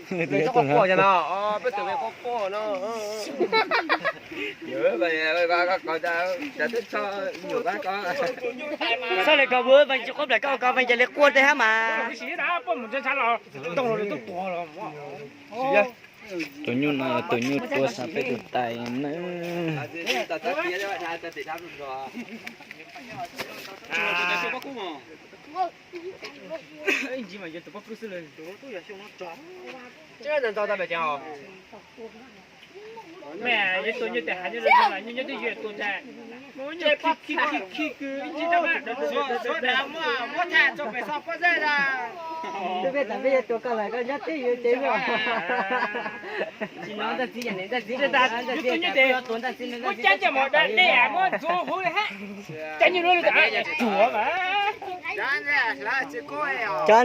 Peb tus quaj quaj no, peb tus quaj quaj no. Txhob li ko, veej tsis quaj nplaim koj ko, veej cia li quaj tej hab mas. Tus nyuj no yog tus nyuj tua xav peb tus tais na. Tus peb tam peb yuav tua koj lawm koj nyob twj ywm ces. Tsis no Ntaj Txiv, yog Ntaj Txiv, Ntaj Txiv, muab cab coj mus da dej muab ntxuav huv li hab. Cab nyuj lub li ruam mas. Cab